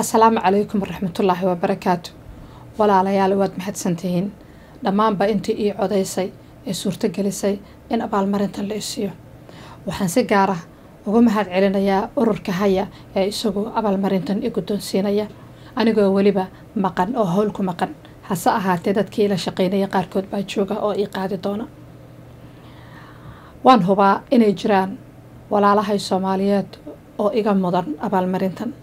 Asalaamu calaykum waraxmatullaahi wabarakaatu. Walaalayaal, waad mahadsantihiin dhammaanba intii ii codaysay ee suurtogelisay in abaalmarintan la isiiyo. Waxaan si gaar ah uga mahad celinayaa ururka Haya ee isagu abaalmarintan i guddoonsiinaya, anigoo weliba maqan oo howl ku maqan. Hase ahaatee, dadkii ila shaqeynaya qaarkood baa jooga oo ii qaadi doona. Waan hubaa inay jiraan walaalahay Soomaaliyeed oo iga mudan abaalmarintan,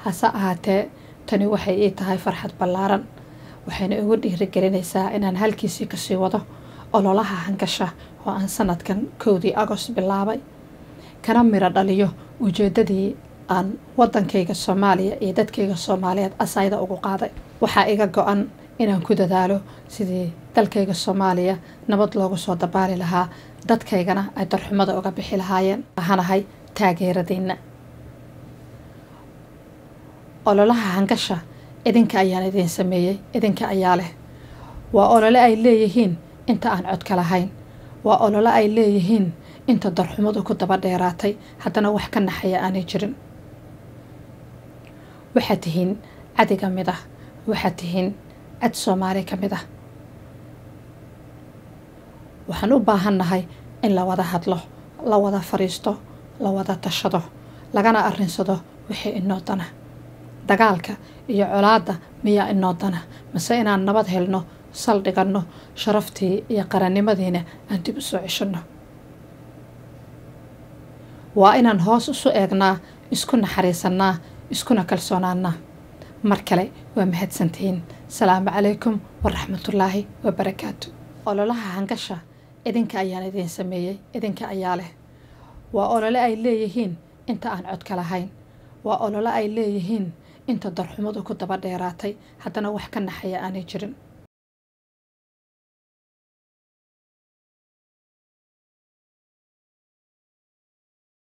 hase ahaatee tani waxay ii tahay farxad ballaaran, waxayna igu dhiirigelinaysaa inaan halkiisii kasii wado ololaha Hangasha oo aan sanadkan 1dii Agost bilaabay, kana miro dhaliyo ujeedadii aan wadankayga Soomaaliya iyo dadkayga Soomaaliyeed asayda ugu qaaday. Waxaa iga go-an inaan ku dadaalo sidii dalkayga Soomaaliya nabad loogu soo dabaali lahaa, dadkaygana ay darxumada uga bixi lahaayeen. Ahanahay taageeradiina ololaha Hangasha idinka ayaan idiin sameeyey, idinka ayaa leh. Waa olole ay leeyihiin inta aan codka lahayn, waa olole ay leeyihiin inta darxumadu ku daba dheeraatay, haddana wax ka naxaya aanay jirin. Waxaad tihiin cadiga mid ah, waxaad tihiin cad Soomaali ka mid ah. Waxaan u baahannahay in la wada hadlo, la wada fariisto, la wada tashado, lagana arrinsado wixii inoo dana. Dagaalka iyo colaadda miyaa inoo dana, mase inaan nabad helno, saldhiganno sharaftii iyo qarannimadiina aan dib u soo ceshanno? Waa inaan hoos isu eegnaa, isku naxariisannaa, iskuna kalsoonaanaa. Mar kale waa mahadsantihiin. Salaamu calaykum waraxmatullaahi wabarakaatu. Ololaha Hangasha idinka ayaan idiin sameeyey, idinka ayaa leh. Waa olole ay leeyihiin inta aan codka lahayn, waa olole ay leeyihiin inta darxumadu ku daba dheeraatay, haddana wax ka naxaya aanay jirin.